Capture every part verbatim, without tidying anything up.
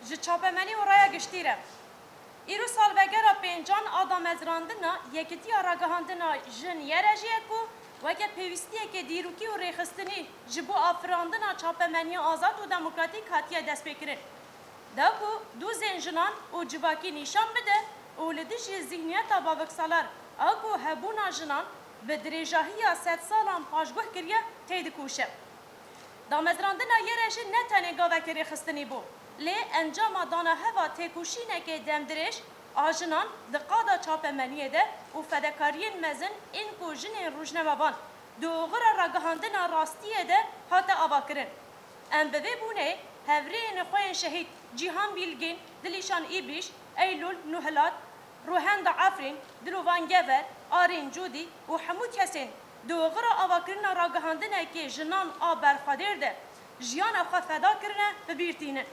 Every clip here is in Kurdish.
Ji çapemenî û raya giştî re. Îro salvegera pêncan a damezrandina Yekîtiya Ragihandina Jin Y R J ye ku weke pêwîstiyeke dîrokî û rêxistinî ji bo afirandina çapemeniya azad û demokratîk hatiye destpêkirin. Da ku dûzên jinan û civakî nîşan bide û li dijî zîhniyeta baviksalar a ku hebûna jinan bi dirêjahiya sedsalan paşguh kiriye têdikoşe. Damezrandina Y R J ne tenê gavekê rêxistinî bû, lê encama danaheva têkoşîneke demdirêj a jinan di qada çapemeniyê de û fedekariyên mezin ên ku jinên rojnamevan di oxira ragihandina rastiyê de hate avakirin. Em bi vê bûnê hevrêyên xwe yên şehîd Cîhan Bîlgîn, Dilîşan Îbîş, Eylûl Nuhilat, Ruhenda Efrîn, Dilovan Gever, Arîn Cûdî û hemû kesên di oxira avakirina ragihandinekê jinan a berxwedêr de jiyana xwe feda kirine, bi bîr tînin.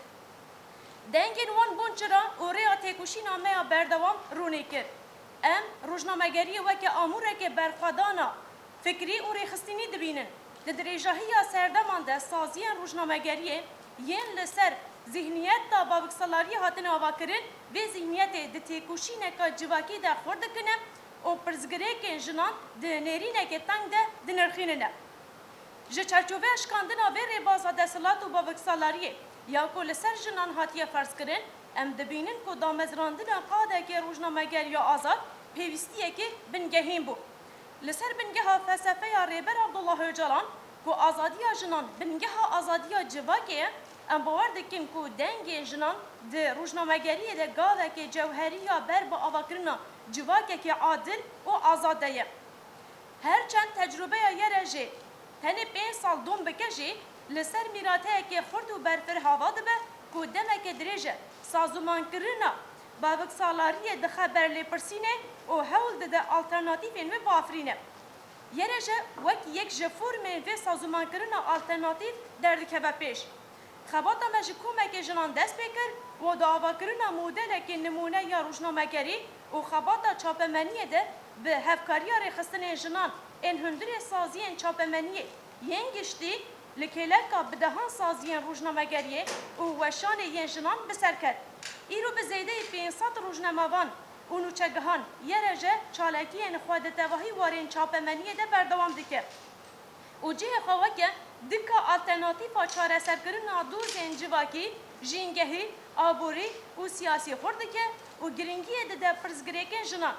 Dengên wan bûn çira û rêya têkoşîna me ya berdewam rûnê kir. Em rojnamegeriyê weke amûreke berxwedana fikrî û rêxistinî dibînin. Di dirêjahiya serdeman de saziyên rojnamegeriyê yên li ser zîhniyeta baviksalariyê hatine avakirin, vê zîhniyetê di têkoşîneka civakî de xurt dikine û pirsgirêkên jinan di nêrîneke teng de dinirxînine. Ji çarçoveya şikandina vê rêbaza desthilat û baviksalariyê ya ku li ser jinan hatiye ferzkirin, em dibînin ku damezrandina qadeke rojnameger ya azad pêwîstiyeke bingehîn bû. Li ser bingeha felsefeya Rêber Abdullah Ocalan ku azadiya jinan bingeha azadiya civakê ye, em bawer dikin ku dengê jinan di rojnamegeriyê de gaveke cewherî ya ber bi avakirina civakeke adil û azad de ye. Her çend tecrûbeya Y R J tenê pênc sal dom bike jî, li ser mîrateyeke xurt û berfireh ava dibe ku demeke dirêj e sazûmankirina baviksalariyê dixe ber lêpirsînê û hewl dide alternatîfên wê biafirîne. Y R J wek yek ji formên vê sazûmankirina alternatîf derdikeve pêş. Xebata me ji komeke jinan dest pê kir û di avakirina modelekê nimûne ya rojnamegerî û xebata çapemeniyê de bi hevkariya rêxistinên jinan ên hundirê saziyên çapemeniyê yên giştî li kêleka bi dehan saziyên rojnamegeriyê û weşanê yên jinan bi ser ket. Îro bi zêdeyî pênc sed rojnamevan û nûçegihan Y R J çalakiyên xwe di tevahî warên çapemeniyê de berdewam dike û cihê xwe weke dika alternatîfa çareserkirina dozên civakî, jîngehî, aborî û siyasî xurt dike û giringiyê dide pirsgirêkên jinan.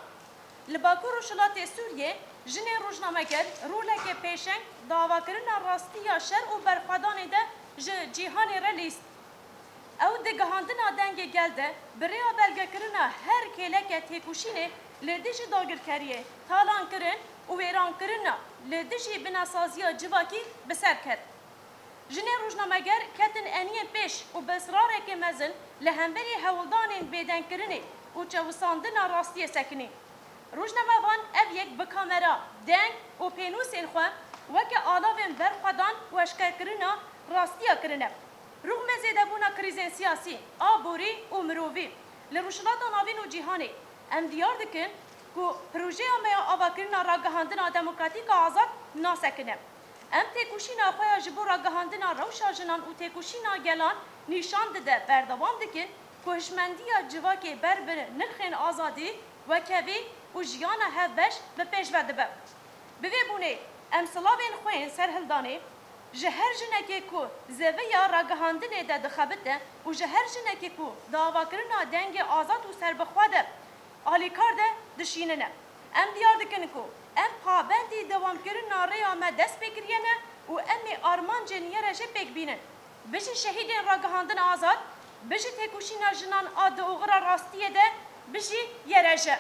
Li Bakur Rojhilatê Sûriyê jinên rojnameger roleke pêşeng di avakirina rastiya şer û berxwedanê de ji cîhanê re lîst. Ew di gihandina dengê gel de bi rêya belgekirina her kêleke têkoşînê li dijî dagirkeriyê, talankirin û wêrankirina li dijî binesaziya civakî bi ser ket. Jinên rojnameger ketin eniyên pêş û bi israrekê mezin li hemberî hewldanên bêdengkirinê û çewisandina rastiyê sekinî. Rojnamevan ev yek bi kamera, deng û pênûsên xwe weke alavên berxwedan û eşkerkirina rastiya kirine. Rûxmê zêdebûna krîzên siyasî, aborî û mirovî li Rojhilata Navîn û cîhanê, em diyar dikin ku projeya me ya avakirina ragihandina demokratîk a azad nasekine. Em têkoşîna xwe ya ji bo ragihandina rewşa jinan û têkoşîna gelan nîşan dide, berdewam dikin ku hişmendiya civakê ber bi nirxên azadî, wekhevî û jiyana hevbeş bi pêş ve dibe. Bi vê bûnê em silavên xwe yên serhildanê ji her jinekê ku zeviya ragihandinê de dixebite û ji her jinekê ku di avakirina dengê azad û serbixwe de alîkar de dişînine. Em diyar dikin ku em pabendî dewamkirina rêya me dest pê kiriye ne û em ê armancên Y R J pêk bînin. Bijî şehîdên ragihandina azad, bijî têkoşîna jinan a di oxira rastiyê de, bijî Y R J.